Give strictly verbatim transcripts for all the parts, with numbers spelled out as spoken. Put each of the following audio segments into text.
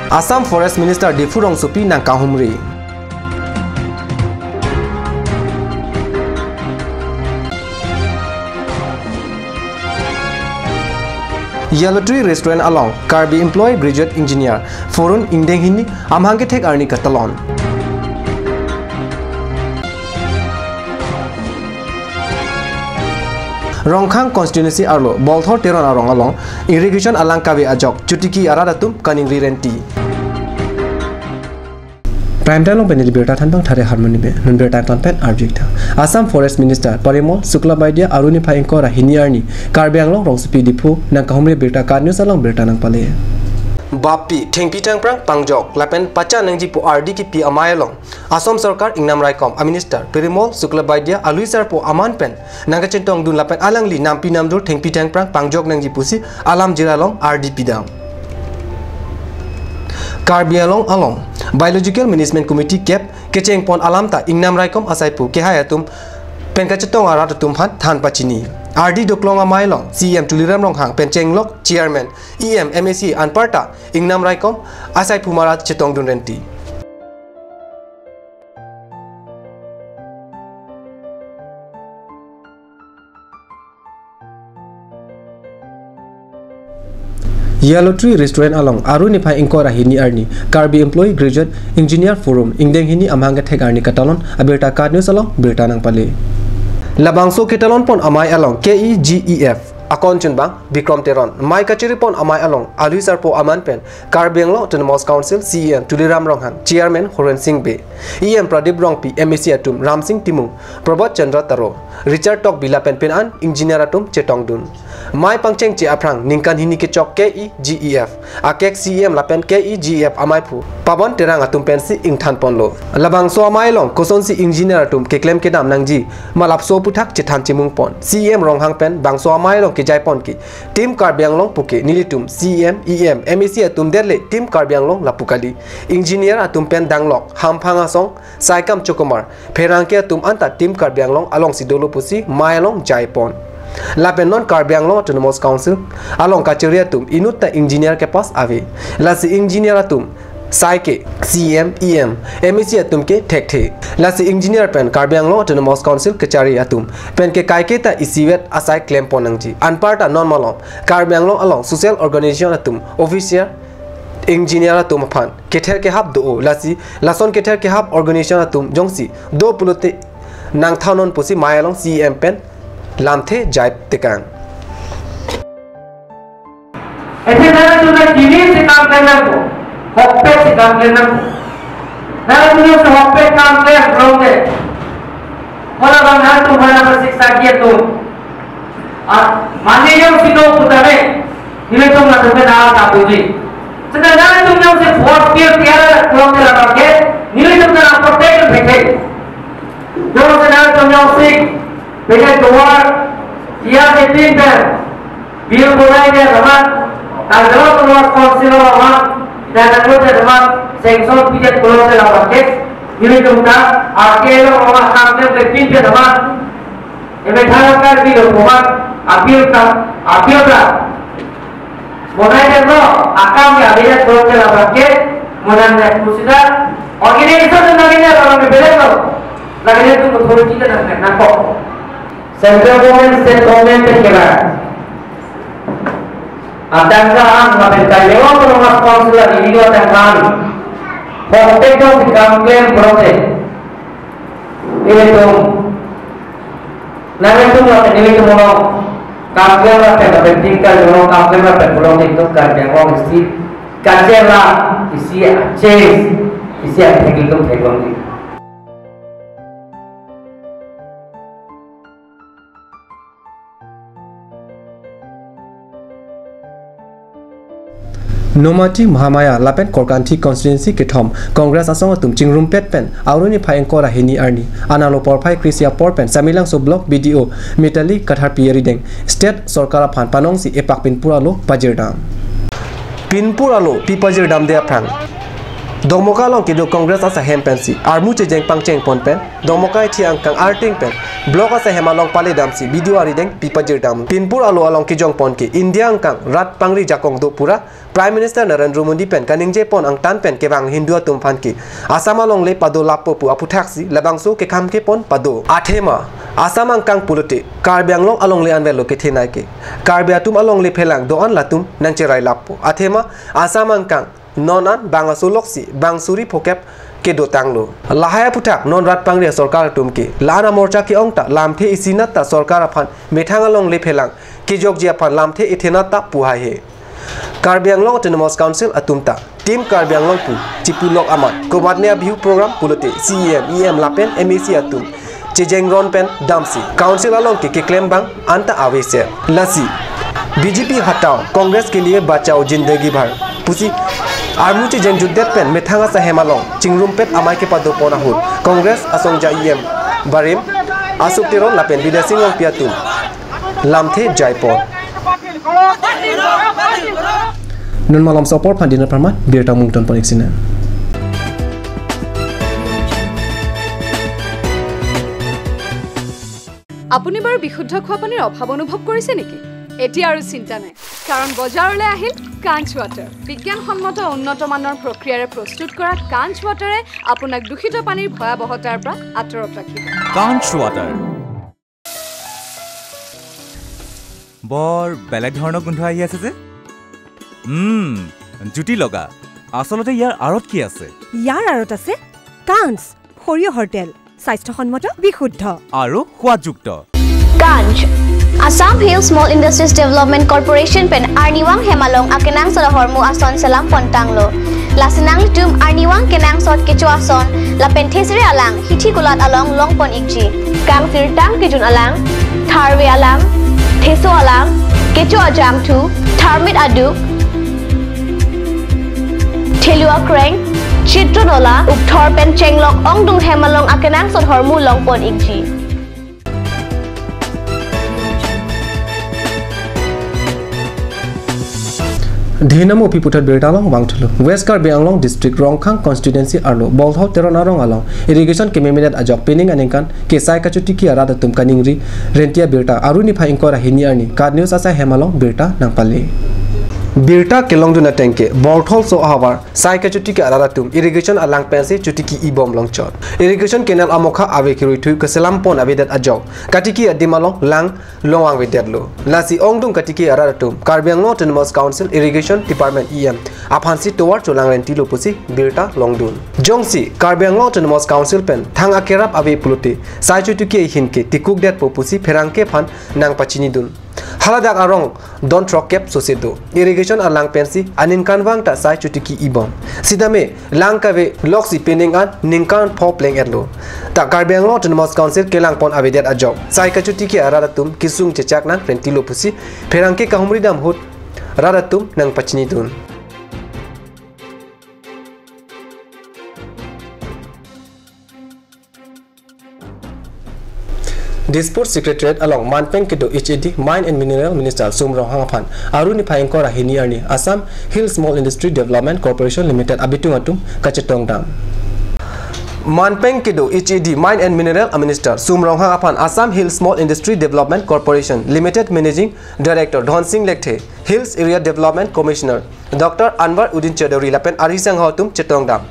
Assam Forest Minister Diphu Rongsopi nangkahumri. Yellow Tree Restaurant along Karbi Employee Graduate Engineer Forun ingdeng hini amahang kethek arni katalon. Rongkhang constituency arlo Bolthor Teron arong along irrigation alang kave ajok chotiki arat atum kaningri renti. Prime Time along pen neli birta thanbang thare harmoni be, non birta ton pen arjik tha. Assam Forest Minister Parimol Suklabaidya arni phai ingkoi ra hini arni Karbi Anglong rongsopi Diphu nangkahumri birta KAT News along birta nangpale. Bappi thengpi thengphrang pangjok lapen pacha nangji pu ardi kipi amei along Assam Sorkar Ingnam Raikom a Minister Parimol Suklabaidya alui sarpo aman pen nangkachingtong dun lapen alangli nampi namdur thengpi thengphrang pangjok nangji pusi alam jira along ardi pidam. Karbi Anglong along Biological Management Committee kep kecheng pon alam ta Ingnam Raikom asai pu kehai atum pen kachetong arat atum aphan than pachini. Ardi doklong amei along C E M Tuliram Ronghang pen chenglok chairman, E M, M A C anparta Ingnam Raikom asai pu marat chetong dun renti. Yellow Tree Restaurant along arni phai ingkoi ra hini arni Karbi Employee Graduate Engineer Forum ingdeng hini amahang kethek arni katalon abirta KAT News along birta nangpale. Labangso ketalon pon amei along K E G E F akon chunbang Bikrom Teron, mei kachiri pon amei along alui sarpo aman pen Karbi Anglong Autonomous Council C E M Tuliram Ronghang, Chairman Horen Sing Bey, E M Pradip Rongpi, M A C atum Ramsing Timung, Prabhat Chandra Taro, Richard Tokbi lapen pin an engineer atum chetong dun. Mei pangchengche aphrang ningkan hini kechok K E G E F akek C E M lapen K E G E F ameiphu Pawan Terang atum pensi ingthan ponlo. Labangso amei along kosonsi engineer atum keklem kedam nangji ma lapuson aputhak chethan chemung pon. C E M Ronghang pen bangso amei along kejai pon ke Team Karbi Anglong puke nelitum C E M, E M, M A C atum derle Team Karbi Anglong lapu kali. Engineer atum pen danglok Hamphang asong, Saikam Chokomar, pherangke atum anta Team Karbi Anglong alongsi dolo pusi mei along jai pon. Lapen non Karbi Anglong Autonomous Council along kachiri atum inut ta engineer kepass ave. Lasi engineer atum sai ke C E M, E M, M A C atum ke thekthe. Lasi engineer pen Karbi Anglong Autonomous Council kachari atum pen ke kaike ta isivet asai klem pon nangji. Anparta non malom Karbi Anglong along social organization atum official engineer atum aphan kether kehap do-o, lasi lason kether kehap organization atum jongsi do pulote nangthanon pusi mei along C E M pen lamthe jai tekang. Ese nangtum na jini si kam klem nangpo, hokpet si kam klem nangpo. Nangtum na si hokpet kam klem rong de. Mola bang nangtum bana pasik sakit tu. Ah, mane jongsi do putame, nelitum latum ke na ta puji. Seta nangtum jongsi fourth year tiar rong de la bangke, nelitum na protect bete. Jongsi nangtum jongsi bete duar, tiar de pin pen. Bill bonai dia teman, tanggal dua council teman, dan anggota teman, sanction pijet pulang ke lawan case, nelitum ta, R T I lo teman, sampai ke pinjam teman, eme tharap kan bill teman, appeal ka, appeal ka. Bonai dia lo, akam ya, dia pulang ke lawan case, monan dia kusida, organization na dia orang ke bela lo, lagi dia tu authority kan nak nak kok. Central government, state government pen kelang atangka an lapen Karbi Anglong Autonomous Council a-area atangka an, hokpet jongsi kam klem pulote, ilitum, nanglitum lapen ilitum along kam klem lapen lapen tingkang along kam klem lapen pulote itum Karbi Anglong isi kachelang, isi a-change, isi athek itum theklongji. Nomati Mahamaya lapen Korkanthi constituency kethom Congress asong atum chingrumpet pen aruni phai ingkoi ra hini arni analo porphai krisi apor pen Samelangso Block B D O Mitali Katharpi arideng State Sorkar aphan panongsi epak pinpur alo pajirdam. Pinpur alo pi pajirdamde aphrang Dongmoka along kedo Congress asahem pensi armu chejeng pangcheng pon pen Dongmoka ithi angkang arting pen block asahem along pale damsi B D O arideng pi pajir dam. Pinpur alo along kejong pon ke India angkang rat pangri jakong do pura Prime Minister Narendra Modi pen kaningje pon angtan pen kevang Hindu atum aphan ke Assam alongle pado lapo pu aputhaksi labangso kekham kepon pado. Athema Assam angkang pulote Karbi Anglong alongle anvetlo kethenei ke Karbi atum alongle phelang do-an latum nangcherai lapo. Athema Assam angkang non an bang aso loksi bang suri phokep kedotanglo. Lahai aputhak non rat pangri asorkar atum ke la-an amorcha ke-ong ta lamthe isinat ta sorkar aphan methang alongle phelang kejokji aphan lamthe ithenat ta pu haihe. Karbi Anglong Autonomous Council atum ta Team Karbi Anglong pu chipulok amat komatne a-Bihu program pulote C E M, E M lapen M A C atum chejeng ron pen damsi Council along ke keklem bang anta avese. Lasi B J P hatao, Congress ke liye bachao zindagi bhar pusi armu chejeng jutdet pen methang asahem along chingrumpet amei kepado pon ahut Congress asongja E M barim Ashok Teron lapen Bidya Sing Rongpi atum lamthe jai pon. Nun malom sopor phan dinner pharman birta mungton pon iksina. আপুনি বাৰু বিশুদ্ধ খোৱা পানীৰ অভাৱ অনুভৱ কৰিছে নেকি? এতিয়া আৰু চিন্তা নাই, কাৰণ বজাৰলৈ আহিল কাঞ্চ ৱাটাৰ। বিজ্ঞানসন্মত উন্নত মানৰ প্ৰক্ৰিয়াৰে প্ৰস্তুত কৰা কাঞ্চ ৱাটাৰে আপোনাক দূষিত পানীৰ ভয়াৱহতাৰ পৰা আঁতৰত ৰাখিব। কাঞ্চ ৱাটাৰ। বৰ বেলেগ ধৰণৰ গোন্ধ আহি আছে যে। উম, জুতি লগা। আচলতে ইয়াৰ আঁৰত কি আছে? ইয়াৰ আঁৰত আছে কাঞ্চ, সৰিয়হৰ তেল, স্বাস্থ্যসন্মত, বিশুদ্ধ। আৰু সোৱাদযুক্ত। Kanch, Assam Hill Small Industries Development Corporation pen arnivang hem along akenangsot ahormu ason selam pontanglo. Lasi nanglitum arnivang kenangsot kecho ason lapen thesere alang hithi kulat along long pon ikji. Kangsirtang kejun alang, tharve alang, theso alang, kecho ajangthu, tharmit aduk, thelu akreng, chitro nola, ukthor pen chenglok ongdung hem along akenangsot ahormu long pon ikji. Dhinamo piputhot birta along vangthulo. West Karbi Anglong District Rongkhang Constituency arlo Bolthol Teron arong along irrigation kememedet ajok pining aningkan ke sai kachotiki arat atum kaningri renti abirta aru niphai ingkoi ra hini arni KAT News asai hem along birta nangpale. Birta kelongdun ateng ke Bolthol so ahavar sai kachotiki arat atum irrigation alang pensi chotiki ibom longchot. Irrigation canal amokha ave keruithui keselam pon avedet ajok katiki adim along lang longvang avedetlo. Lasi ongdung katiki arat atum Karbi Anglong Autonomous Council Irrigation Department E M aphansi tovar cholang rentilo pusi birta longdun. Jongsi Karbi Anglong Autonomous Council pen thang akerap ave pulote sai chotiki ahin ke tikukdetpo pusi pherangke aphan nangpachinidun. Haladak arong don throkkep sose do. Irrigation alang pensi aningkanvang ta sai chotiki ibom. Sitame lang kave loksi pining an ningkan pho pleng etlo. Ta Karbi Anglong Autonomous Council kelang pon avedet ajok sai kachotiki arat atum kesung chechak nang rentilo pusi pherangke kahumri dam ahut rat atum nangpachinidun. Dispur Secretariat along manpeng kedo H A D Mine and Mineral Minister Sum Ronghang aphan aru niphai ingkoi ra hini arni Assam Hill Small Industry Development Corporation Limited abitung atum kachetong dam. Manpeng kedo H A D Mine and Mineral Minister Sum Ronghang aphan Assam Hill Small Industry Development Corporation Limited Managing Director Dhonsing Lekthe, Hills Area Development Commissioner Doctor Anwar Uddin Chowdhury lapen ari sangho atum chetong dam.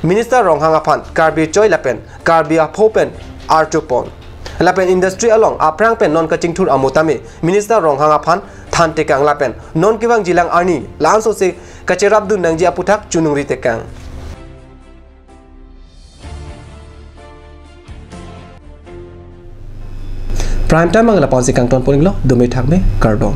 Minister Ronghang aphan Karbi choi lapen Karbi apho pen archo pon. Lapen industry along aphrang pen non kachingthur amo tame Minister Ronghang aphan than tekang lapen non kevangjilang arni la-an sose kacherapdun nangji aputhak choningri tekang. Prime Time abang lapu-ansi kangton pon iklo, dome thakme, kardom.